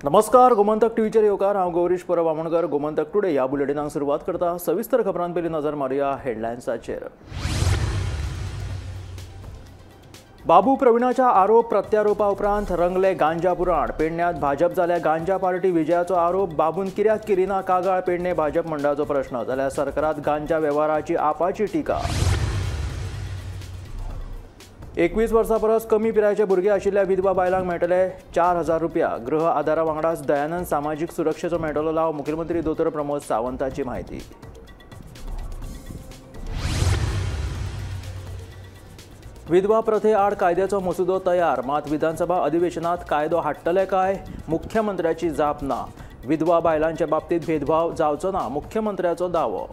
नमस्कार, गोमंतक टीव्हीचेर येवकार. हांव गौरीश परब आमोणकर. गोमंतक टुडे ह्या बुलेटिनाक सुरवात करता. सविस्तर खबरां पयलीं नजर मारुया हेडलायन्साचेर. बाबू प्रवीणाच्या आरोप प्रत्यारोपा उपरांत रंगले गांजा पुराण. पेडण्यांत भाजप जाल्या गांजा पार्टी विजयाचो आरोप. बाबून कित्याक केली ना कागाळ? पेडणे भाजप मंडळाचो प्रश्न. जाल्यार सरकारात गांजा वेव्हाराची आपाची टिका. 21 वर्सां परस कमी पिरायेचे भुरगे आशिल्ल्या विधवा बायलांक मेळटले 4000 रुपया. गृह आधारा वांगडाच दयानंद सामाजीक सुरक्षेचो मेळटलो लाव. मुख्यमंत्री दोतोर प्रमोद सावंताची म्हायती. विधवा प्रथे आड कायद्याचो मसुदो तयार, मात विधानसभा अधिवेशनात कायदो हाडटले काय? मुख्यमंत्र्याची जाप ना. विधवा बायलांच्या बाबतीत भेदभाव जावचो ना, मुख्यमंत्र्याचो दावो.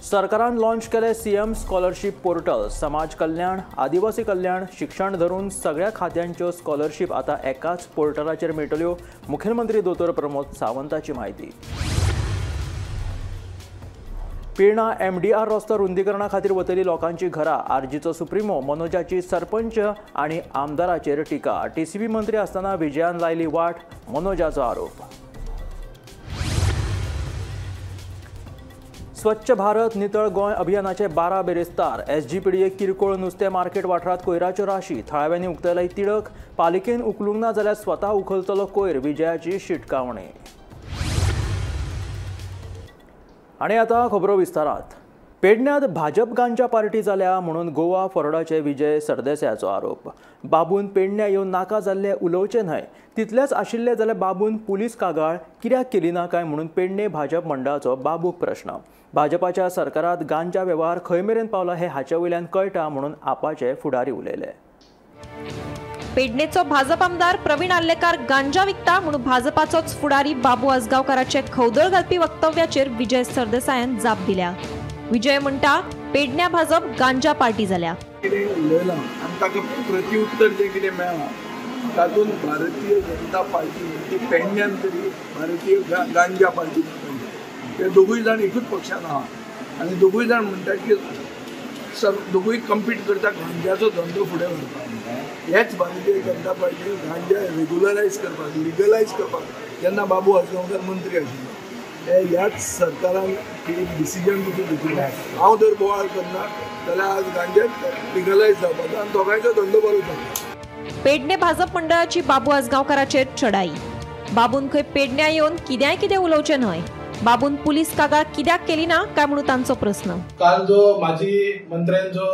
सरकारान लॉन्च केले सीएम स्कॉलरशीप पोर्टल. समाज कल्याण, आदिवासी कल्याण, शिक्षण धरून सगळ्या खात्यांच्यो स्कॉलरशीप आतां एकाच पोर्टलाचेर मेळटल्यो. मुख्यमंत्री दोतोर प्रमोद सावंताची म्हायती. पिर्णा एमडीआर रस्तो रुंदीकरणा खातीर वतली लोकांची घरां. आरजीचो सुप्रिमो मनोजाची सरपंच आनी आमदाराचेर टिका. टीसीबी मंत्री आसतना विजयान लायली वाट, मनोजाचो आरोप. स्वच्छ भारत नितळ गोंय अभियानाचे 12 बेरेस्तार. एसजीपीडीए किरकोळ नुस्तें मार्केट वाठारांत कोयराच्यो राशी. थळाव्यांनी उक्तायली तिडक. पालिकेन उखलूंक ना जाल्यार स्वता उखलतलो कोयर, विजयाची शिटकावणी. आनी आतां खबरो विस्तारात. पेडण्यांत भाजप गांजा पार्टी जाल्या म्हणून गोवा फॉरवर्डाचे विजय सरदेसायाचो आरोप. बाबून पेडण्या येवन नाका जाल्ले उलोवचें न्हय, तितलेंच आशिल्लें जाल्यार बाबून पुलीस कागाळ कित्याक केली ना काय म्हणून पेडणे भाजप मंडळाचो बाबूक प्रश्न. भाजपाच्या सरकारात गांजा वेव्हार खंय मेरेन पावला हे हाचे वयल्यान कळटा म्हणून आपाचे फुडारी उलयले. पेडणेचो भाजप आमदार प्रवीण आर्लेकार गांजा विकता म्हणून भाजपाचोच फुडारी बाबू आजगांवकाराचे खवदळ घालपी वक्तव्याचेर विजय सरदेसायान जाप दिल्या. विजय म्हणटा पेडण्या भाजप गांजा पार्टी जाल्या. कितें उलयलां आनी ताका प्रतिउत्तर जें कितें मेळ्ळां तातूंत भारतीय जनता पार्टी म्हणजे पेडण्यान तरी भारतीय गांजा पार्टी ते दोगूय जाण एकूच पक्षान आहा आनी दोगूय जाण म्हणटा की सर दोगूय कम्पीट करता गांजाचो धंदो फुडें व्हरपाक. हेच भारतीय जनता पार्टी गांजा रेगुलरायज करपाक, लिगलायज करपाक जेन्ना बाबू आजगांवकार मंत्री आशिल्लो ते ह्याच सरकारान एक डिसिजन पसून घेतिल्लें. हांव जर बोवाळ करना जाल्यार आज गांजा लिगलायज जावपाचो आनी दोगांयचो धंदो बरो जाता. पेडणे भाजप मंडळाची बाबू आजगांवकाराचेर चढाई. बाबून खंय पेडण्या येवन कित्याय कितें उलोवचें न्हय, बाबून पुलीस कागाळ कित्याक केली ना काय म्हणून तांचो प्रस्न. काल जो माजी मंत्र्यान जो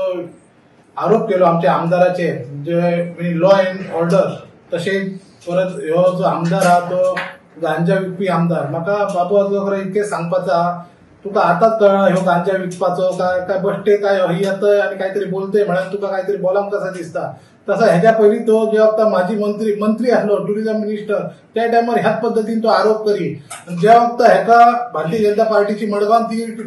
आरोप केलो आमच्या आमदाराचेर, जे लॉ अँड ऑर्डर, तशेंच परत ह्यो जो आमदार आहा तो गांजा विकपी आमदार, म्हाका बाबू आजगांवकार इतकें सांगपाचो आहा, तुका आतांच कळ्ळा ह्यो गांजा विकपाचो काय काय बश्टे काय ही येतय आनी कांयतरी बोलतय म्हळ्यार तुका कांयतरी बोलांक कशें दिसता. तसो हेज्या पयलीं तो जे वखता माजी मंत्री आसलो, टुरिजम मिनिस्टर, त्या टायमार ह्याच पद्दतीन तो आरोप करी. ज्या वखता हेका भारतीय जनता पार्टीची मडगांव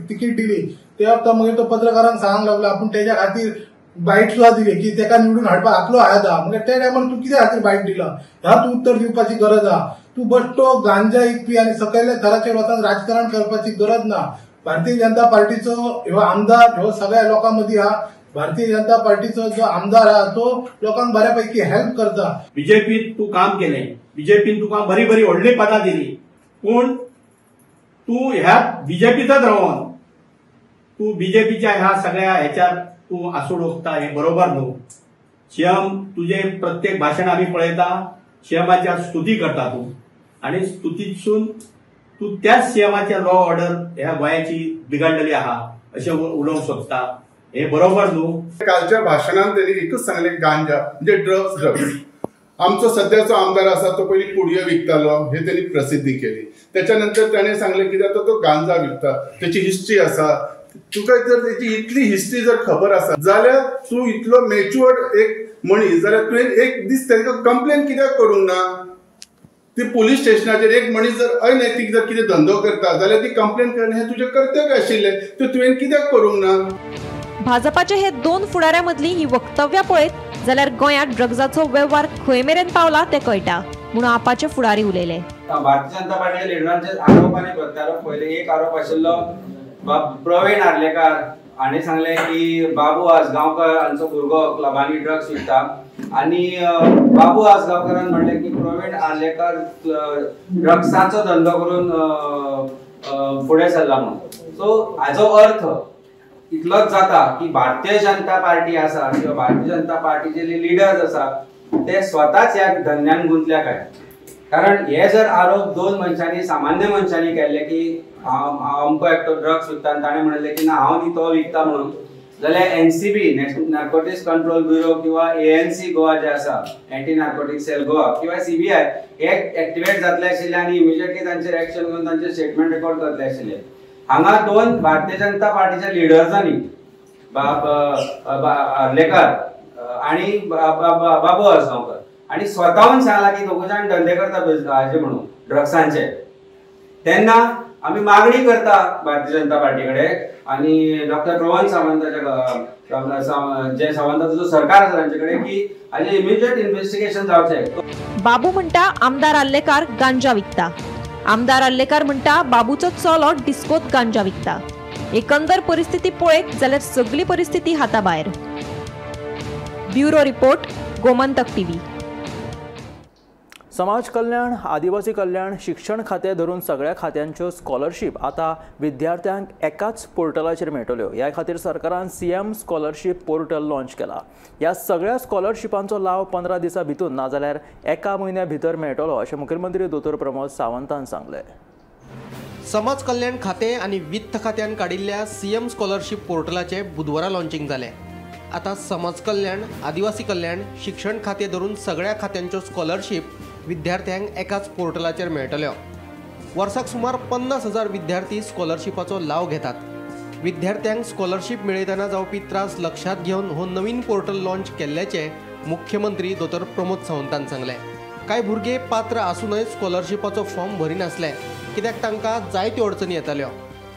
तिकीट दिली त्या वखता मागीर तो पत्रकारांक सांगूंक लागलो आपूण तेज्या खातीर बायट सुद्दां दिली की तेका निवडून हाडपाक आपलो हात आहा. म्हणजे त्या टायमार तूं कित्या खातीर बायट दिला ह्या तूं उत्तर दिवपाची गरज आहा. तूं बश्टो गांजा विकपी आनी सकयल्या थराचेर वचून राजकारण करपाची गरज ना. भारतीय जनता पार्टीचो ह्यो आमदार ह्यो सगळ्या लोकां मदीं आहा. भारतीय जनता पार्टीचो जो आमदार आहा तो लोकांक बऱ्यापैकी हेल्प करता. बीजेपीत तूं काम केलें, बीजेपीन तुका बरी बरी व्हडली पदां दिली, पूण तूं ह्या बीजेपीतच रावन तूं बीजेपीच्या ह्या सगळ्या ह्याच्यात तूं आसूड ओंकता हें बरोबर न्हू. सीएम तुजें प्रत्येक भाशण आमी पळयता, सीएमाच्या स्तुती करता तूं आनी स्तुतीसून तूं त्याच सीएमाच्या लॉ ऑर्डर ह्या गोंयाची बिगडलेली आहा अशें उलोवंक सोदता, हे बरोबर न्हू. कालच्या भाशणान त्यांनी एकूच सांगलें, गांजा म्हणजे ड्रग्स ड्रग्स. आमचो सद्याचो आमदार आसा तो पयलीं पुडयो विकतालो हे त्यांनी प्रसिद्धी केली. त्याच्या नंतर त्याने सांगलें कितें आतां तो गांजा विकता, त्याची हिस्ट्री आसा. तुका जर त्याची इतली हिस्ट्री जर खबर आसा जाल्यार तूं इतलो मॅच्युअर्ड एक मनीस जाल्यार तुवें एक दीस तांकां कंप्लेन कित्याक करूंक ना? ती पुलीस स्टेशनाचेर एक मनीस जर अनैतीक जर कितें धंदो करता जाल्यार ती कंप्लेन करणें हें तुजें कर्तव्य आशिल्लें, तें तुवें कित्याक करूंक ना? भाजपाचे हे दोन फुडाऱ्यां मदली ही वक्तव्यां पळयत जाल्यार गोंयांत ड्रग्जाचो वेव्हार खंय मेरेन पावला तें कळटा म्हणून आपाचे फुडारी उलयले. भारतीय जनता पार्टीच्या लिडरांचे आरोप आनी प्रत्यारोप. पयले एक आरोप आशिल्लो प्रवीण आर्लेकार हांणी सांगलें की बाबू आजगांवकर हांचो भुरगो क्लबांनी ड्रग्स विकता. आनी बाबू आजगांवकारान म्हणलें की प्रवीण आर्लेकर ड्रग्साचो धंदो करून फुडें सरला म्हणून. सो हाजो अर्थ इतलोच जाता की भारतीय जनता पार्टी आसा किंवा भारतीय जनता पार्टीचे जे लिडर्स आसा ते स्वताच ह्या धंद्यान गुंतल्या काय. कारण हे जर आरोप दोन मनशांनी सामान्य मनशांनी केल्ले की हांव अमको एकटो ड्रग्स विकता आनी ताणें म्हणलें की ना हांव न्ही तो विकता म्हणून, जाल्यार एनसीबी नार्कोटिक्स कंट्रोल ब्युरो किंवा एएनसी गोवा जे आसा एंटी नार्कोटिक्स सेल गोवा किंवा सीबीआय हे एक्टिवेट जातले आशिल्ले आनी इमिजिएटली तांचेर एक्शन घेवन तांचे स्टेटमेंट रेकॉर्ड करतले आशिल्ले. हांगा दोन भारतीय जनता पार्टीच्या लिडर्सांनी बाब आर्लेकर आनी बाबू आजगांवकर आनी स्वताहून सांगला की दोगूय जाण धंदे करता हाजे म्हणून ड्रग्सांचे. तेन्ना आमी मागणी करता भारतीय जनता पार्टी कडेन आनी डॉक्टर रोहन सावंताच्या जे सावंताचो जो सरकार आसा तांचे कडेन की हाजें इमिजिएट इन्व्हेस्टिगेशन जावचें. बाबू म्हणटा आमदार आर्लेकार गांजा विकता, आमदार आर्लेकार म्हणटा बाबूचो चलो डिस्कोत गांजा विकता. एकंदर परिस्थिती पळयत जाल्यार सगळी परिस्थिती हाता भायर. Bureau report, Gomantak TV. समाज कल्याण, आदिवासी कल्याण, शिक्षण खातें धरून सगळ्या खात्यांच्यो स्कॉलरशीप आतां विद्यार्थ्यांक एकाच पोर्टलाचेर मेळटल्यो. ह्या खातीर सरकारान सीएम स्कॉलरशीप पोर्टल लॉन्च केला. ह्या सगळ्या स्कॉलरशिपांचो लाव 15 दिसां भितर नाजाल्यार एका म्हयन्या भितर मेळटलो अशें मुखेलमंत्री दोतोर प्रमोद सावंतान सांगलें. समाज कल्याण खातें आनी वित्त खात्यान काडिल्ल्या सीएम स्कॉलरशीप पोर्टलाचें बुधवारा लॉन्चिंग जालें. आतां समाज कल्याण, आदिवासी कल्याण, शिक्षण खातें धरून सगळ्या खात्यांच्यो स्कॉलरशीप विद्यार्थ्यांक एकाच पोर्टलाचेर मेळटल्यो. वर्साक सुमार 50,000 विद्यार्थी स्कॉलरशिपाचो लाव घेतात. विद्यार्थ्यांक स्कॉलरशीप मेळयतना जावपी त्रास लक्षांत घेवन हो नवीन पोर्टल लॉन्च केल्ल्याचें मुख्यमंत्री दोतोर प्रमोद सावंतान सांगलें. कांय भुरगे पात्र आसूनय स्कॉलरशिपाचो फॉर्म भरिनासले कित्याक तांकां जायत्यो अडचणी येताल्यो.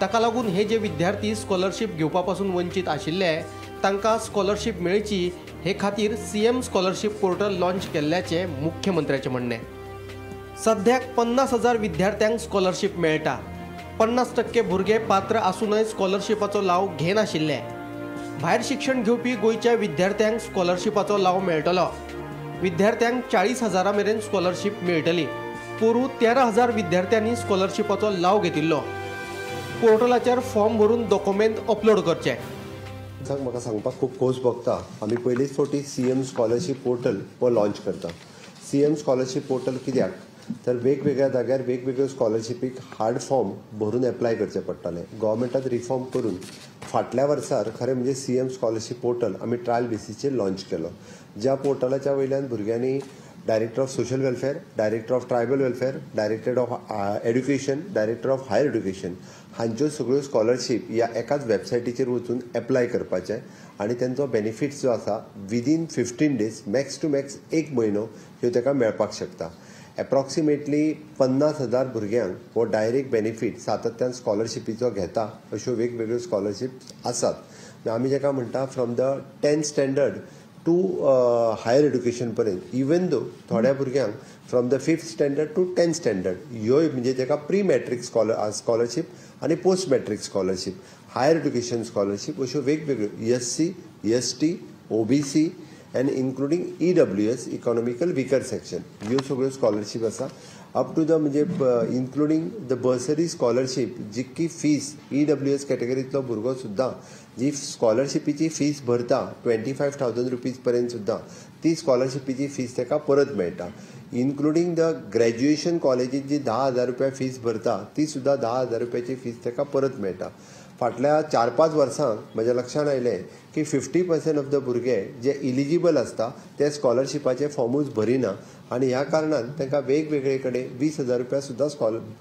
ताका लागून हे जे विद्यार्थी स्कॉलरशीप घेवपा पासून वंचीत आशिल्ले तांकां स्कॉलरशीप मेळची हे खातीर सीएम स्कॉलरशीप पोर्टल लॉन्च केल्ल्याचें मुख्यमंत्र्याचें म्हणणें. सद्याक 50,000 विद्यार्थ्यांक स्कॉलरशीप मेळटा. 50% भुरगे पात्र आसूनय स्कॉलरशिपाचो लाव घेनाशिल्ले. भायर शिक्षण घेवपी गोंयच्या विद्यार्थ्यांक स्कॉलरशिपाचो लाव मेळटलो. विद्यार्थ्यांक 40,000 मेरेन स्कॉलरशीप मेळटली. पोरूं 13,000 विद्यार्थ्यांनी स्कॉलरशिपाचो लाव घेतिल्लो. पोर्टलाचेर फॉर्म भरून डॉक्युमेंट अपलोड करचे. म्हाका सांगपाक खूब खोस भोगता. आमी पयलीच फावटी सीएम स्कॉलरशीप पोर्टल हो लॉन्च करता. सीएम स्कॉलरशीप पोर्टल कित्याक तर वेगवेगळ्या जाग्यार वेगवेगळ्यो स्कॉलरशिपीक हार्ड फॉर्म भरून एप्लाय करचे पडटाले. गव्हर्मेंटान रिफॉर्म करून फाटल्या वर्सार खरें म्हणजे सीएम स्कॉलरशीप पोर्टल आमी ट्रायल बेसीचेर लॉन्च केलो, ज्या पोर्टलाच्या वयल्यान भुरग्यांनी director of social welfare, director of tribal welfare, director of education, director of higher education हांच्यो सगळ्यो स्कॉलरशीप ह्या एकाच वेबसायटीचेर वचून एप्लाय करपाचें आनी तेंचो बेनिफिट्स जो आसा within 15 days max to max 1 म्हयनो ह्यो ताका मेळपाक शकता. एप्रॉक्सिमेटली 50,000 भुरग्यांक हो डायरेक्ट बेनिफीट सातत्यान स्कॉलरशिपीचो घेता अश्यो वेगवेगळ्यो स्कॉलरशीप आसात. आमी जेका म्हणटा from the 10th standard to higher education पर्यंत, इवन दो थोड्या भुरग्यांक from the 5th standard to 10th standard ह्यो म्हणजे ताका प्री मॅट्रीक स्कॉलरशीप आनी post matric scholarship, higher education scholarship अश्यो वेगवेगळ्यो SC, ST, OBC and including EWS economical weaker section ह्यो सगळ्यो स्कॉलरशीप आसा. अप टू the म्हणजे इन्क्लुडींग the bursary scholarship जितकी फीस EWS कॅटेगरींतलो भुरगो सुद्दां जी स्कॉलरशिपीची फीस भरता 25,000 रुपीज पर्यंत सुद्दां ती स्कॉलरशिपीची फीस ताका परत मेळटा. इन्क्लुडींग the graduation कॉलेजीत जी 10,000 रुपया फीस भरता ती सुद्दां 10,000 रुपयाची फीस ताका परत मेळटा. फाटल्या 4-5 वर्सांक म्हज्या लक्षांत आयलें की 50% ऑफ the भुरगे जे इलिजिबल आसता ते स्कॉलरशिपाचे फॉर्मूच भरिना आनी ह्या कारणान तांकां वेगवेगळे कडेन 20,000 रुपया सुद्दां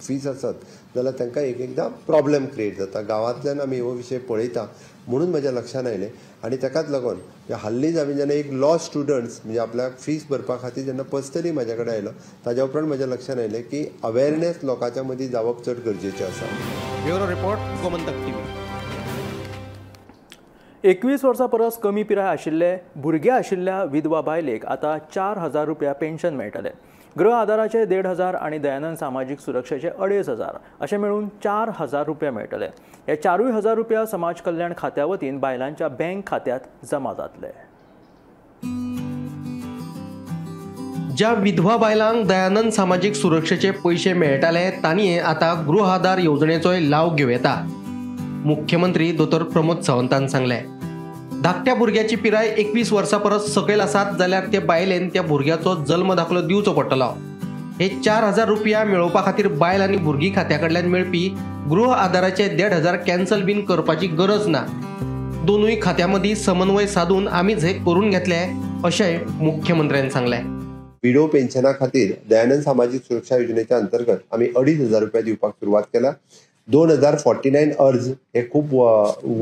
फीस आसत जाल्यार तांकां एक एकदां प्रॉब्लेम क्रिएट जाता. गांवांतल्यान आमी हो विशय पळयता म्हणून म्हज्या लक्षांत आयलें आनी ताकाच लागून हाल्लीच आमी जेन्ना एक लॉ स्टुडंट्स म्हणजे आपल्याक फीस भरपा खातीर जेन्ना पर्सनली म्हज्या कडेन आयलो ताज्या उपरांत म्हज्या लक्षांत आयलें की अवेरनेस लोकांच्या मदीं जावप चड गरजेचें आसा. Bureau report, Gomantak TV. 21 वर्सां परस कमी पिराय आशिल्ले भुरगे आशिल्ल्या विधवा बायलेक आतां 4,000 रुपया पेन्शन मेळटलें. गृह आधाराचे 1,500 आनी दयानंद सामाजीक सुरक्षेचे 2,500 अशें मेळून 4,000 रुपया मेळटले. हे 4,000 रुपया समाज कल्याण खात्या वतीन बायलांच्या बँक खात्यात जमा जातले. ज्या विधवा बायलांक दयानंद सामाजीक सुरक्षेचे पयशे मेळटाले तांणी आतां गृह आधार येवजणेचोय लाव घेवं येता, मुख्यमंत्री दोतोर प्रमोद सावंतान सांगलें. धाकट्या भुरग्याची पिराय 21 वर्सां परस सकयल आसात जाल्यार ते बायलेन त्या भुरग्याचो जल्म दाखलो दिवचो पडटलो. हे 4000 रुपया मेळोवपा खातीर बायल आनी भुरगीं खात्या कडल्यान मेळपी गृह आधाराचे 1500 कॅन्सल बीन करपाची गरज ना. दोनूय खात्यां मदीं समन्वय सादून आमीच हे करून घेतले अशेंय मुख्यमंत्र्यान सांगलें. विडो पेन्शना खातीर दयानंद सामाजीक सुरक्षा योजनेच्या अंतर्गत आमी 2500 रुपया दिवपाक सुरवात केला. 2049 अर्ज हे खूब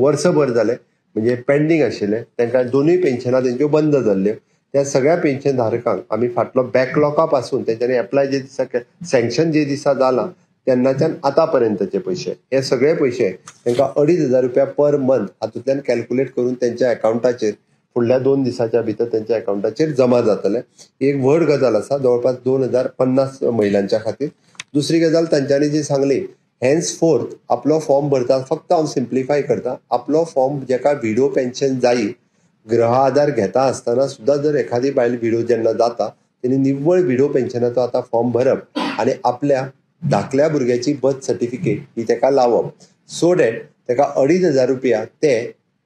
वर्सभर जाले म्हणजे पेंडींग आशिल्ले, तांकां दोनूय पेन्शनां तेंच्यो बंद जाल्ल्यो. त्या सगळ्या पेन्शन धारकांक आमी फाटलो बॅकलॉगा पासून तेंच्यांनी एप्लाय जे दिसा सँक्शन जे दिसा जाला तेन्नाच्यान आतां पर्यंतचे पयशे हे सगळे पयशे तांकां 2500 रुपया पर मंथ हातूंतल्यान कॅल्क्युलेट करून तेंच्या एकावंटाचेर फुडल्या 2 दिसाच्या भितर तेंच्या एकावंटाचेर जमा जातले. एक व्हड गजाल आसा जवळपास 2050 महिलांच्या खातीर. दुसरी गजाल तांच्यांनी जी सांगली हेन्स फोर्थ आपलो फॉर्म भरता, फक्त हांव सिम्प्लिफाय करता, आपलो फॉर्म जेका विडो पेन्शन जायी गृह आधार घेता आसतना सुद्दां जर एखादी बायल विडो जेन्ना जाता तेणी निव्वळ विडो पेन्शनाचो आतां फॉर्म भरप आनी आपल्या धाकल्या भुरग्याची बर्थ सर्टिफिकेट ही तेका लावप, सो that तेका 2500 रुपया ते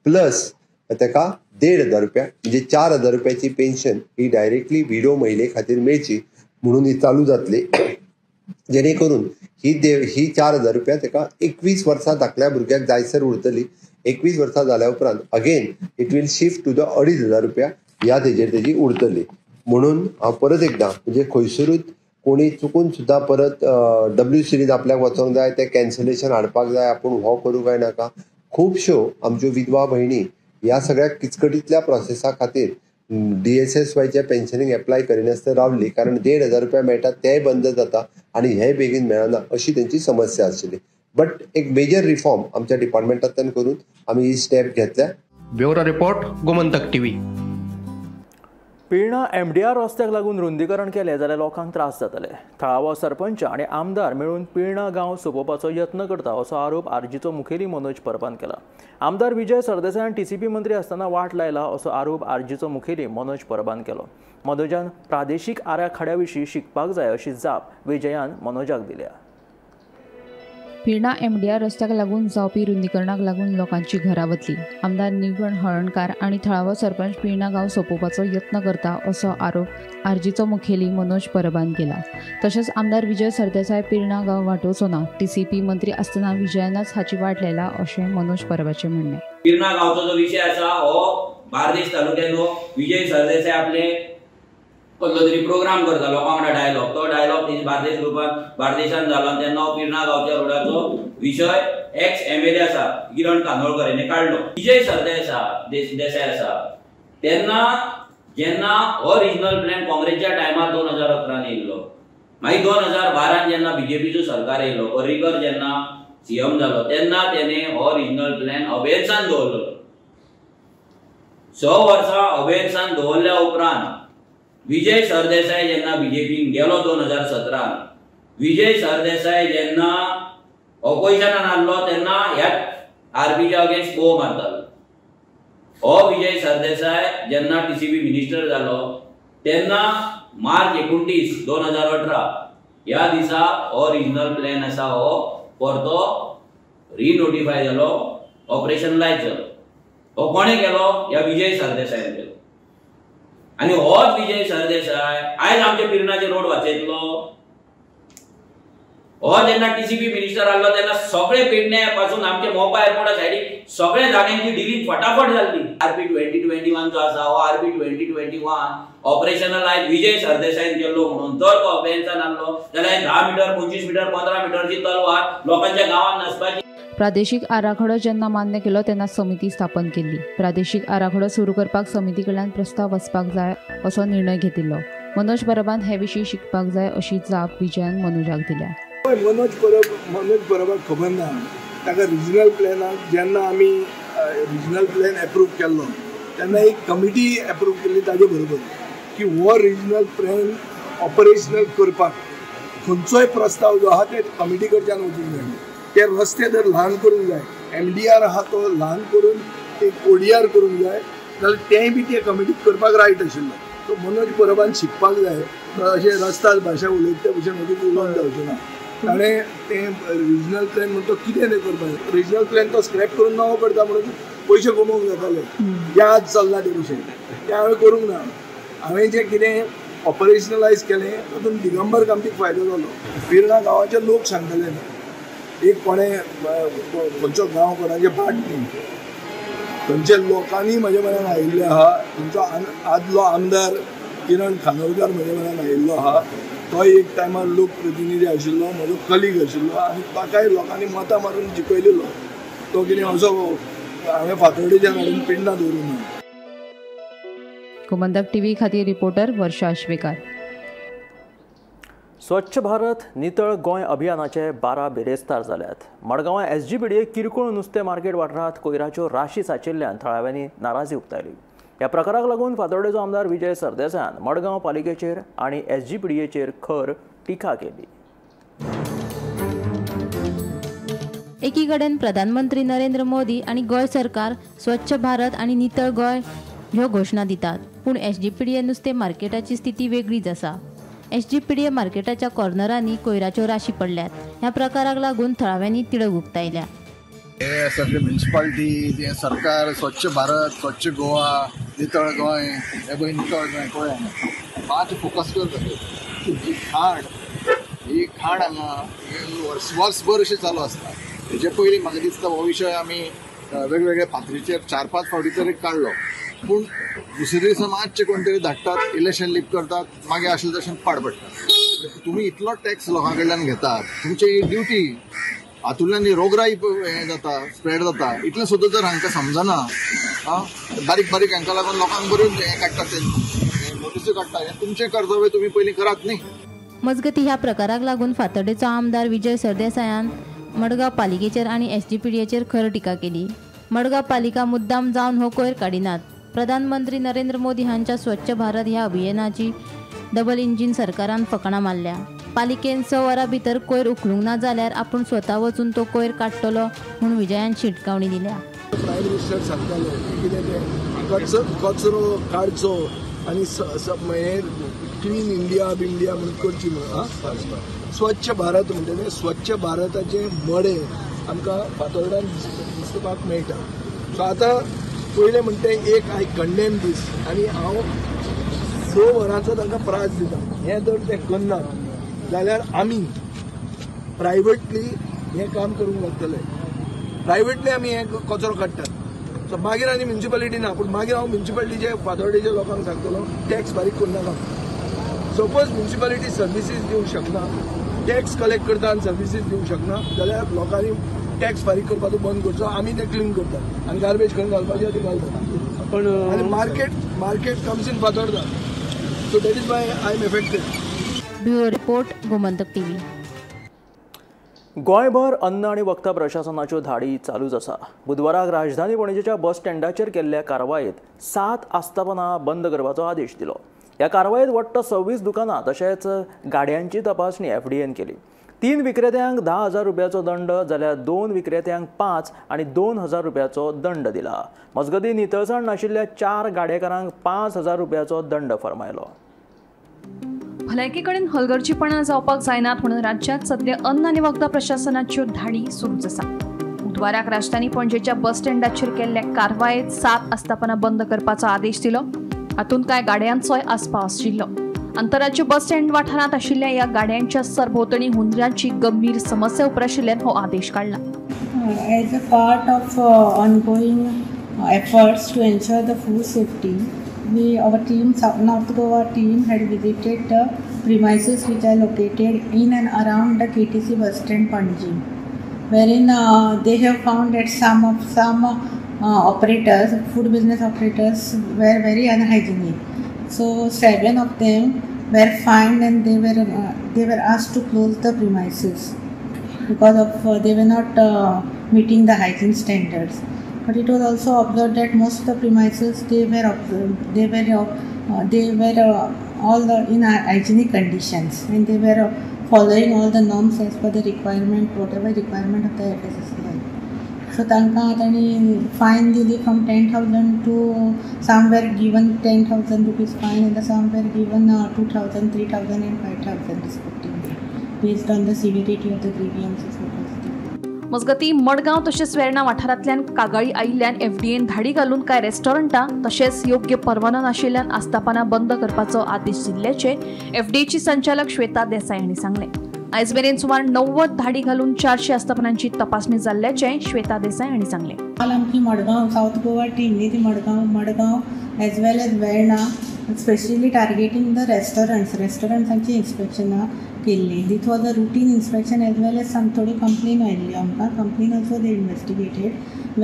प्लस तेका 1500 रुपया म्हणजे 4000 रुपयाची पेन्शन ही डायरेक्टली विडो महिले खातीर मेळची म्हणून ही चालू जातली, जेणे करून ही 4000 रुपया तेका 21 वर्सां धाकल्या भुरग्याक जायसर उरतली. 21 वर्सां जाल्या उपरांत again it will shift to the 2500 रुपया ह्या तेजेर तेजी उरतली. म्हणून हांव परत एकदां म्हणजे खंयसरूच कोणी चुकून सुद्दां परत डब्ल्यू सिरीज आपल्याक वचोंक जाय, तें कॅन्सलेशन हाडपाक जाय, आपूण हो करूं काय नाका, खुबश्यो आमच्यो विधवा भयणी ह्या सगळ्या किचकटींतल्या प्रोसेसा खातीर DSSYच्या पेन्शनीक एप्लाय करिनासतना रावली, कारण 1500 रुपया मेळटा तेय बंद जाता आनी हेय बेगीन मेळना अशी तेंची समस्या आशिल्ली. बट एक मेजर रिफॉर्म आमच्या डिपार्टमेंटांतल्यान करून आमी ही स्टेप घेतल्या. Bureau report, Gomantak TV. Pirna MDR रस्त्याक लागून रुंदीकरण केलें जाल्यार लोकांक त्रास जातले. थळावो सरपंच आनी आमदार मेळून पिर्णा गांव सोंपोवपाचो यत्न करता असो आरोप आरजीचो मुखेली मनोज परबान केला. आमदार विजय सरदेसायान टीसीपी मंत्री आसतना वाट लायला असो आरोप आरजीचो मुखेली मनोज परबान केलो. मनोजान प्रादेशीक आराखड्या विशीं शिकपाक जाय अशी जाप विजयान मनोजाक दिल्या. पिर्णा एमडीआर रस्त्याक लागून जावपी रुंदीकरणाक लागून लोकांची घरां वतली. आमदार निळकंठ हळर्णकार आनी थळावो सरपंच पिर्णा गांव सोंपोवपाचो यत्न करता असो आरोप आरजीचो मुखेली मनोज परबान केला. तशेंच आमदार विजय सरदेसाय पिर्णा गांव वाटोवचो ना, टीसीपी मंत्री आसतना विजयानच हाची वाट लायला अशें मनोज परबाचें म्हणणें. पिर्णा गांवचो जो विशय आसा हो बार्देश तालुक्यांतलो विजय सरदेसाय आपले कसलो तरी प्रोग्राम करता लोकां वांगडा डायलॉग, तो डायलॉग बार्देश ग्रुपान बार्देशान जालो तेन्ना पिर्णा गांवच्या रोडाचो विशय एक्स एमएलए आसा किरण कांदोळकर हेणे काडलो. विजय सरदेसाय देसाय आसा तेन्ना जेन्ना हो रिजनल प्लॅन काँग्रेसच्या टायमार 2011 येयल्लो, मागीर 2012 जेन्ना बीजेपीचो सरकार येयलो, पर्रीकर जेन्ना सीएम जालो तेन्ना तेणे हो रिजनल प्लॅन अबेन्सान दवरलो. 6 वर्सां अबेन्सान दवरल्या उपरांत विजय सरदेसाय जेन्ना बीजेपीन गेलो 2017, विजय सरदेसाय जेन्ना ऑपोजिशनान आसलो तेन्ना ह्या आरपीच्या अगेन्स्ट बो मारतालो. हो विजय सरदेसाय जेन्ना टीसीपी मिनिस्टर जालो तेन्ना मार्च 29, 2018 ह्या दिसा हो रिजनल प्लॅन आसा हो परतो रिनोटिफाय जालो, ऑपरेशनलायज जालो. हो कोणें केलो? ह्या विजय सरदेसायान केलो. आनी होच विजय सरदेसाय आयज आमच्या पिर्णाचे रोड वाचयतलो. हो जेन्ना टीसीपी मिनिस्टर आसलो तेन्ना सगळे पेडण्या पासून आमचे मोपा एअरपोर्टा सायडीक सगळे जाग्यांची डिलींग फटाफट जाल्ली. आरपी 2021 जो आसा हो आरपी 2021 ऑपरेशनलायज विजय सरदेसायन केल्लो म्हणून जर तो अबेन्सान आसलो जाल्यार 10 मिटर 25 मिटर 15 मिटरची तलवार लोकांच्या गांवांत नासपाची. प्रादेशीक आराखडो जेन्ना मान्य केलो तेन्ना समिती स्थापन केल्ली. प्रादेशीक आराखडो सुरू करपाक समिती कडल्यान प्रस्ताव वचपाक जाय असो निर्णय घेतिल्लो. मनोज परबान हे विशीं शिकपाक जाय अशी जाप विजयान मनोजाक दिल्या. मनोज परबाक खबर ना ताका रिजनल प्लॅनाक जेन्ना आमी रिजनल प्लॅन एप्रूव केल्लो तेन्ना एक कमिटी एप्रूव केल्ली ताजे बरोबर की हो रिजनल प्लॅन ऑपरेशनल करपाक खंयचोय प्रस्ताव जो आहा ते कमिटी कडच्यान वचूंक जाय. ते रस्ते जर ल्हान करूंक जाय, एमडीआर आहा तो ल्हान करून एक ओडीआर करूंक जाय जाल्यार तेंय बी ते कमिटीक करपाक रायट आशिल्लो. सो मनोज परबान शिकपाक जाय अशें रस्ताद भाशा उलयता ते भशेन म्हजी उलोवन जावचें ना. ताणें तें रिजनल प्लॅन म्हणून तो कितें तें करपाक, रिजनल प्लॅन तो स्क्रॅप करून नवो करता म्हणून पयशे कमोवंक जाताले, जें आज चल्लां ते भशेन तें हांवें करूंक ना. हांवें जें कितें ऑपरेशनलायज केलें तातूंत दिगंबर कामतीक फायदो जालो. पिर्णा गांवाचे लोक सांगताले एक कोणें खंयचो गांव कोणाचें भाट न्ही, थंयच्या लोकांनी म्हज्या मनान आयिल्ले आहा. थंयचो आदलो आमदार किरण खानोलकर म्हज्या मनान आयिल्लो आहा, तो एक टायमार लोकप्रतिनिधी आशिल्लो, म्हजो कलीग आशिल्लो आनी ताकाय लोकांनी मतां मारून जिखयलेलो. तो कितें असो हांवें फातोर्डेच्यान हाडून पिंडा दवरूंक ना. गोमंतक टीव्ही खातीर रिपोर्टर वर्षा आश्वेकार. स्वच्छ भारत नितळ गोंय अभियानाचे 12 बिरेस्तार जाल्यात. मडगांवां एसजीपीडीए किरकोळ नुस्तें मार्केट वाठारांत कोयराच्यो राशी साचिल्ल्यान थळाव्यांनी नाराजी उक्तायली. ह्या प्रकाराक लागून फातोर्डेचो आमदार विजय सरदेसायान मडगांव पालिकेचेर आनी एसजीपीडीएचेर खर टिका केली. एकीकडेन प्रधानमंत्री नरेंद्र मोदी आनी गोंय सरकार स्वच्छ भारत आनी नितळ गोंय ह्यो घोशणा दितात, पूण एसजीपीडीए नुस्तें मार्केटाची स्थिती वेगळीच आसा. एसजीपीडीए मार्केटाच्या कॉर्नरांनी कोयराच्यो राशी पडल्यात. ह्या प्रकाराक लागून थळाव्यांनी तिडक उक्तायल्या. हे सगळे म्युनिसिपालिटी, हे सरकार स्वच्छ भारत, स्वच्छ गोवा, नितळ गोंय, हे पळय नितळ गोंय पळय मात फोकस करता. ही खाण, ही खाण हांगा वर्सभर अशें चालू आसता. हेजे पयलीं म्हाका दिसता हो विशय आमी वेगवेगळ्या पातळीचेर 4-5 फावटी तरी काडलो, पूण दुसरे दिसा मातशे कोण तरी धाडटात, इलेक्शन लीप करतात, मागीर आशिल्ले तशें पाड पडटा. तुमी इतलो टॅक्स लोकां कडल्यान घेतात, तुमची ही ड्युटी, हातूंतल्यान ही रोगराई हें जाता, स्प्रेड जाता, इतलें सुद्दां जर हांकां समजना, आं बारीक बारीक हांकां लागून लोकांक बऱ्यो हें काडटात, ते नोटिस्यो काडटा. हें तुमचें कर्तव्य, तुमी पयलीं करात न्ही. मजगतीं ह्या प्रकाराक लागून फातर्डेचो आमदार विजय सरदेसायान मडगांव पालिकेचेर आनी एसजीपीडीएचेर खर टिका केली. मडगांव पालिका मुद्दाम जावन हो कोयर काडिनात. प्रधानमंत्री नरेंद्र मोदी हांच्या स्वच्छ भारत ह्या अभियानाची डबल इंजीन सरकारान फकाणां मारल्या. पालिकेन 6 वरां भितर कोयर उखलूंक ना जाल्यार आपूण स्वता वचून तो कोयर काडटलो म्हूण विजयान शिटकावणी दिल्या. प्रायम मिनिस्टर सांगताले कितें तें कचरो काडचो आनी क्लीन इंडिया बिंडिया म्हणून करची म्हणून स्वच्छ भारत म्हणटा तें स्वच्छ भारताचें मडें आमकां फातोर्डान दिसपाक मेळटा. सो आतां पयलें म्हणटा एक I condemn दीस आनी हांव 6 वरांचो तांकां प्रास दिता. हें जर ते करनात जाल्यार आमी प्रायवेटली हें काम करूंक लागतले. प्रायवेटली आमी हें कचरो काडटात. सो मागीर आनी म्युनिसिपालिटी ना, पूण मागीर हांव म्युनिसिपालिटीचे फातोर्डेच्या लोकांक सांगतलो टॅक्स फारीक करनाका. सपोज म्युनिसिपालिटी सर्विसीस दिवंक शकना, टॅक्स कलेक्ट करता आनी सर्विसीस दिवंक शकना जाल्यार लोकांनी टॅक्स फारीक करपाचो बंद करचो. आमी ते क्लीन करतात आनी गार्बेज खंय घालपाचें ते घालतात. पण आनी market comes in Fatorda. So that is why I am affected. Bureau report, Gomantak TV. गोंयभर अन्न आनी वखदां प्रशासनाच्यो धाडी चालूच आसा. बुधवाराक राजधानी पणजेच्या बस स्टँडाचेर केल्ल्या कारवायेंत 7 आस्थापनां बंद करपाचो आदेश दिलो. ह्या कारवायेंत वट्ट 26 दुकानां तशेंच गाडयांची तपासणी एफडीएन केली. 3 विक्रेत्यांक 10,000 रुपयाचो दंड जाल्यार 2 विक्रेत्यांक 5 आनी 2,000 रुपयाचो दंड दिला. मजगतीं नितळसाण नाशिल्ल्या 4 गाडेकारांक 5,000 रुपयाचो दंड फर्मायलो. भलायकी कडेन हलगर्जीपणा जावपाक जायनात म्हणून राज्यांत सध्या अन्न आनी वखदां प्रशासनाच्यो धाडी सुरूच आसा. बुधवाराक राजधानी पणजेच्या बस स्टँडाचेर केल्ल्या कारवायेंत 7 आस्थापनां बंद करपाचो आदेश दिलो. हातूंत कांय गाडयांचोय आस्पाव आशिल्लो. आंतरराज्य बस स्टँड वाठारांत आशिल्ल्या ह्या गाड्यांच्या सरभोंवतणी हुंदरांची गंभीर समस्या उप्राशिल्ल्यान हो आदेश काडला. As a part of ongoing efforts to ensure the food safety, our team, North Goa team, had visited the premises which are located in and around the KTC bus stand Panjim, wherein they have found that some operators, food business operators, were very unhygienic. So 7 of them were fined and they were asked to close the premises because of they were not meeting the hygiene standards. But it was also observed that most of the premises they were all the in hygienic conditions and they were following all the norms as per the requirement, whatever requirement of the FSSAI. So तांकां तांणी fine दिली from 10,000 to somewhere given 10,000 rupees fine and somewhere given 2,000, 3,000 and 5,000 respectively based on the severity of the grievances. मजगतीं मडगांव तशेंच वेर्णा वाठारांतल्यान कागाळी आयिल्ल्यान FDN धाडी घालून कांय रेस्टॉरंटां तशेंच योग्य परवानो नाशिल्ल्यान आस्थापनां बंद करपाचो आदेश दिल्ल्याचें एफडीएची संचालक श्वेता देसाय हांणी सांगलें. आयज मेरेन सुमार 90 धाडी घालून 400 आस्थापनांची तपासणी जाल्ल्याचें श्वेता देसाय हांणी सांगलें. काल आमची मडगांव सावथ गोवा टीम न्ही ती Madgaon as well as Verna specially targeting the restaurants, रेस्टॉरंट्सांची इन्स्पेक्शनां केल्ली. This was a routine inspection as well as some थोडी कंप्लेन आयिल्ली आमकां. Complain also they investigated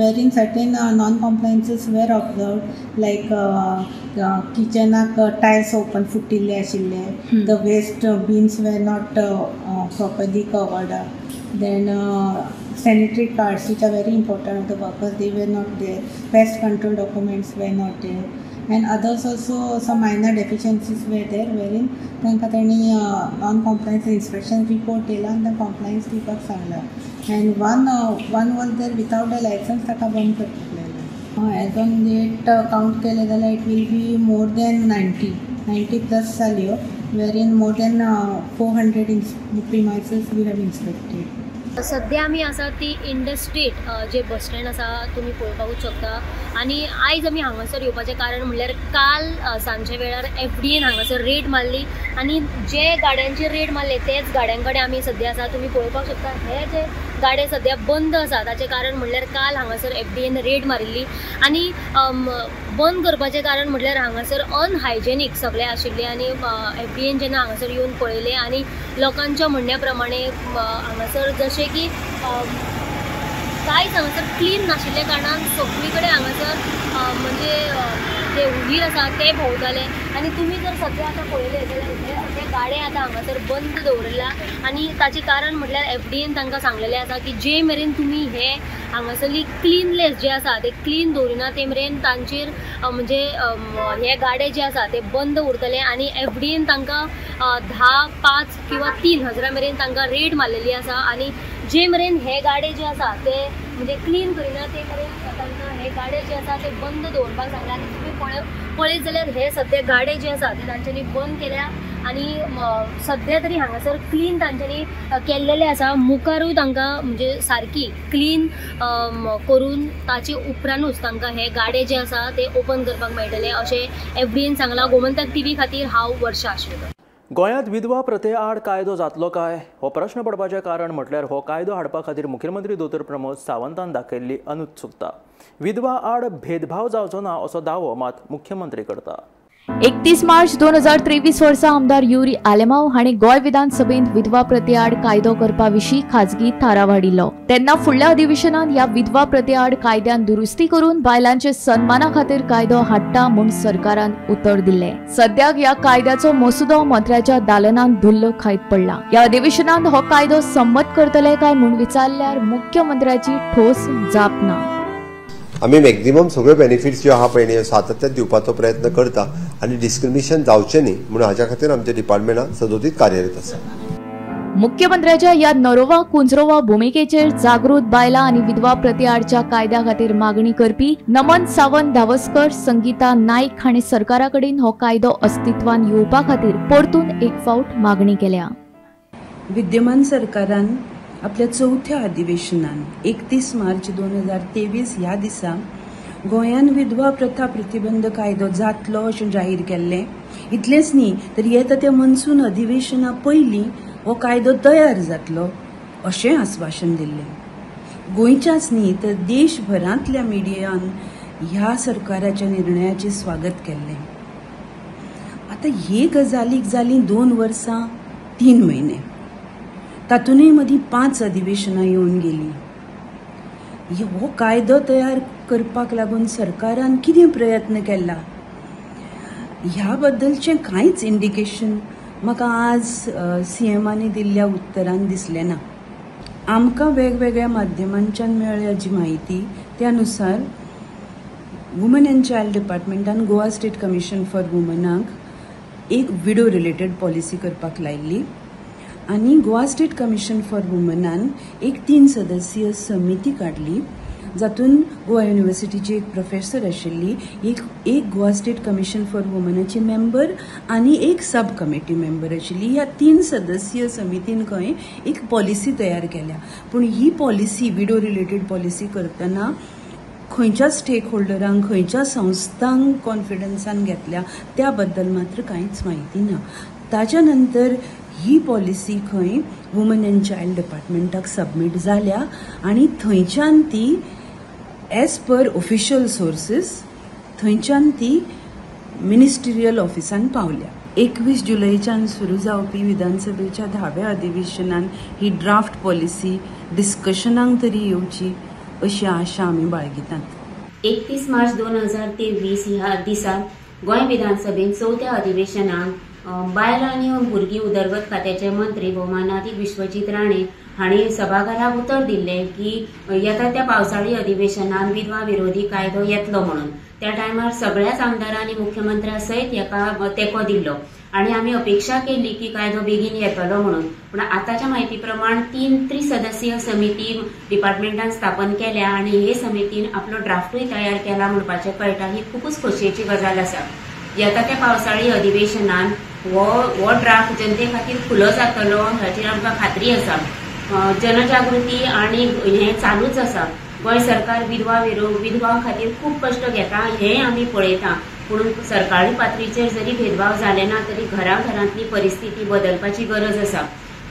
wherein certain non compliances were observed like किचनाक tiles open फुटिल्ले आशिल्ले, the waste bins were not properly covered, then sanitary cards which are very important of the workers, they were not there, pest control documents were not there and others also some minor deficiencies were there wherein तांकां तांणी non compliance inspection report दिला आनी तांकां compliance दिवपाक सांगला. And one was there without a licence, ताका बंद करपाक लायला. एज ऑन डेट कावंट केलें जाल्यार it will be more than 90 plus जाल्यो wherein more than 400 premises we have inspected. सध्या आमी आसा ती इंडस्ट्रीट जे बस स्टँड आसा तुमी पळोवपाकूच शकता. आनी आयज आमी हांगासर येवपाचें कारण म्हणल्यार काल सांजच्या वेळार एफडीएन हांगासर रेड मारली आनी जे गाड्यांचेर रेड मारले तेच गाड्यां कडेन आमी सद्या आसा. तुमी पळोवपाक शकता हे जे गाडे सद्या बंद आसा ताचें कारण म्हणल्यार काल हांगासर एफडीएन रेड मारिल्ली आनी बंद करपाचें कारण म्हणल्यार हांगासर अनहायजेनीक सगळें आशिल्लें आनी एफडीएन जेन्ना हांगासर येवन पळयलें आनी लोकांच्या म्हणण्या प्रमाणे हांगासर जशें की कांयच हांगासर क्लीन नाशिल्ल्या कारणान सगळी कडेन हांगासर म्हणजे जे हुंदीर आसा ते भोंवताले. आनी तुमी जर सद्या आतां पळयलें जाल्यार हे सगळे गाडे आतां हांगासर बंद दवरिल्ला आनी ताचें कारण म्हटल्यार एफडीएन तांकां सांगलेलें आसा की जे मेरेन तुमी हे हांगासरली क्लिनलेस जे आसा ते क्लीन दवरिना ते मेरेन तांचेर म्हणजे हे गाडे जे आसा ते बंद उरतले. आनी एफडीएन तांकां 10, 5 किंवा 3 हजारा मेरेन तांकां रेट मारलेली आसा आनी जे मेरेन हे गाडे जे आसा ते म्हणजे क्लीन करिना ते मेरेन तांकां हे गाडे जे आसा ते बंद दवरपाक सांगला. आनी तुमी पळयत जाल्यार हे सद्या गाडे जे आसा ते तांच्यांनी बंद केल्या आनी सद्या तरी हांगासर क्लीन तांच्यांनी केल्लेले आसा. मुखारूय तांकां म्हणजे सारकी क्लीन करून ताचे उपरांतूच तांकां हे गाडे जे आसा ते ओपन करपाक मेळटले अशें एफडीएन सांगलां. गोमंतक टीव्ही खातीर हांव वर्षा आशिल्लो. गोंयांत विधवा प्रथे आड कायदो जातलो काय हो प्रश्न पडपाचें कारण म्हटल्यार हो कायदो हाडपा खातीर मुख्यमंत्री दोतोर प्रमोद सावंतान दाखयल्ली अनुत्सुकता. विधवा आड भेदभाव जावचो ना असो दावो मात मुख्यमंत्री करता. 31 मार्च 2023 वर्सा आमदार युरी आलेमाव हांणी गोंय विधानसभेंत विधवा प्रथे आड कायदो करपा विशीं खाजगी थाराव हाडिल्लो. तेन्ना फुडल्या अधिवेशनांत ह्या विधवा प्रथे आड कायद्यान दुरुस्ती करून बायलांचे सन्माना खातीर कायदो हाडटा म्हूण सरकारान उतर दिल्लें. सद्याक ह्या कायद्याचो मसुदो मंत्र्याच्या दालनांत धुल्ल खायत पडला. ह्या अधिवेशनांत हो कायदो संमत करतले काय म्हूण विचारल्यार मुख्यमंत्र्याची ठोस जाप ना. आमी मॅक्झिमम सगळ्यो बेनिफिट्स ज्यो आहा पळय न्ही सातत्यान दिवपाचो प्रयत्न करता आनी डिस्क्रिमिनेशन जावचें न्ही म्हणून हाज्या खातीर आमच्या डिपार्टमेंटान सदोदीत कार्यरत आसा. मुख्यमंत्र्याच्या ह्या नरोवा कुंजरोवा भुमिकेचेर जागृत बायलां आनी विधवा प्रथे आडच्या कायद्या खातीर मागणी करपी नमन सावंत धावस्कर, संगीता नाईक हांणी सरकारा कडेन हो कायदो अस्तित्वान येवपा खातीर परतून एक फावट मागणी केल्या. विद्यमान सरकारान आपल्या चवथ्या अधिवेशनान 31 मार्च 2023 ह्या दिसा गोंयान विधवा प्रथा प्रतिबंध कायदो जातलो अशें जाहीर केल्लें. इतलेंच न्ही तर येता त्या मनसून अधिवेशना पयलीं हो कायदो तयार जातलो अशें आस्वासन दिल्लें. गोंयच्याच न्ही तर देशभरांतल्या मिडियान ह्या सरकाराच्या निर्णयाचें स्वागत केल्लें. आतां हे गजालीक जालीं 2 वर्सां 3 म्हयने, तातूंतय मदीं 5 अधिवेशनां येवन गेलीं. हो कायदो तयार करपाक लागून सरकारान कितें प्रयत्न केला ह्या बद्दलचें कांयच इंडिकेशन म्हाका आज सीएमांनी दिल्ल्या उत्तरान दिसलें ना. आमकां वेगवेगळ्या माध्यमांच्यान मेळ्ळ्या जी म्हायती त्या नुसार वुमन एंड चायल्ड डिपार्टमेंटान गोवा स्टेट कमिशन फॉर वुमनाक एक विडो रिलेटेड पॉलिसी करपाक लायिल्ली आनी गोवा स्टेट कमिशन फॉर वुमनान एक 3 सदस्यीय समिती काडली जातून गोवा युनिवर्सिटीची एक प्रोफेसर आशिल्ली, एक गोवा स्टेट कमिशन फॉर वुमनाची मेंबर आनी एक सब कमिटी मेंबर आशिल्ली. ह्या 3 सदस्यीय समितीन खंय एक पॉलिसी तयार केल्या. पूण ही पॉलिसी विडो रिलेटेड पॉलिसी करतना खंयच्या स्टेक होल्डरांक, खंयच्या संस्थांक कॉन्फिडन्सान घेतल्या त्या बद्दल मात्र कांयच म्हायती ना. ताच्या नंतर ही पॉलिसी खंय वुमन अँड चायल्ड डिपार्टमेंटाक सबमीट जाल्या आनी थंयच्यान ती एज पर ऑफिशियल सोर्सीस थंयच्यान ती मिनिस्ट्रियल ऑफिसान पावल्या. 21 जुलयच्यान सुरू जावपी विधानसभेच्या 10व्या अधिवेशनान ही ड्राफ्ट पॉलिसी डिस्कशनाक तरी येवची अशी आशा आमी बाळगितात. 31 मार्च 2023 ह्या दिसा गोंय विधानसभेन 4थ्या अधिवेशनाक बायल आनी भुरगीं उदरगत खात्याचे मंत्री भोवमानादीक विश्वजीत राणे हांणी सभाघराक उतर दिल्लें की येता त्या पावसाळी अधिवेशनान विधवा विरोधी कायदो येतलो म्हणून. त्या टायमार सगळ्याच आमदारांनी मुख्यमंत्र्या सयत हेका तेंको दिल्लो आनी आमी अपेक्षा केल्ली की कायदो बेगीन येतलो म्हणून. पूण आतांच्या म्हायती प्रमाण 3 त्रिसदस्यीय समिती डिपार्टमेंटान स्थापन केल्या आनी हे समितीन आपलो ड्राफ्टूय तयार केला म्हणपाचें कळटा. ही खुबूच खोशयेची गजाल आसा. येता त्या पावसाळी अधिवेशनान हो ड्राफ्ट जनते खातीर खुलो जातलो हाचेर आमकां खात्री आसा. जनजागृती आनी हें चालूच आसा. गोंय सरकार विधवा खातीर खूब कश्ट घेता हें आमी पळयता. पूण सरकारी पातळीचेर जरी भेदभाव जाले ना तरी घराघरांतली परिस्थिती बदलपाची गरज आसा,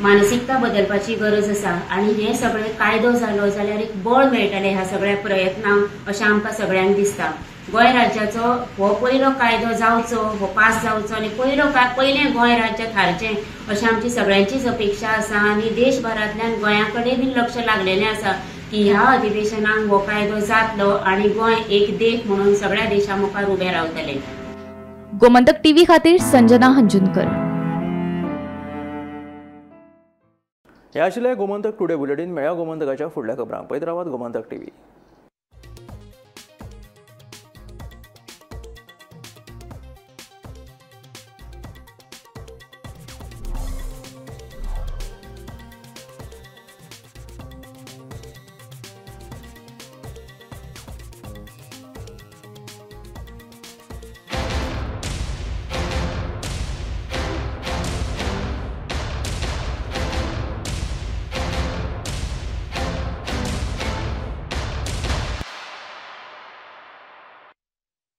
मानसिकता बदलपाची गरज आसा आनी हें सगळें कायदो जालो जाल्यार एक बळ मेळटलें ह्या सगळ्या प्रयत्नांक अशें आमकां सगळ्यांक दिसता. गोंय राज्याचो हो पयलो कायदो जावचो, हो पास जावचो आनी पयलें गोंय राज्य थारचें अशें आमची सगळ्यांचीच अपेक्षा आसा आनी देशभरांतल्यान गोंया कडेन बी लक्ष लागलेलें आसा की ह्या अधिवेशनाक हो कायदो जातलो आनी गोंय एक देख म्हणून सगळ्या देशा मुखार उबें रावतलें. गोमंतक टीव्ही खातीर संजना हंजुनकर. हे आशिल्लें गोमंतक टुडे बुलेटीन. मेळ्या गोमंतकाच्या फुडल्या खबरांक. पळयत रावात गोमंतक टीव्ही.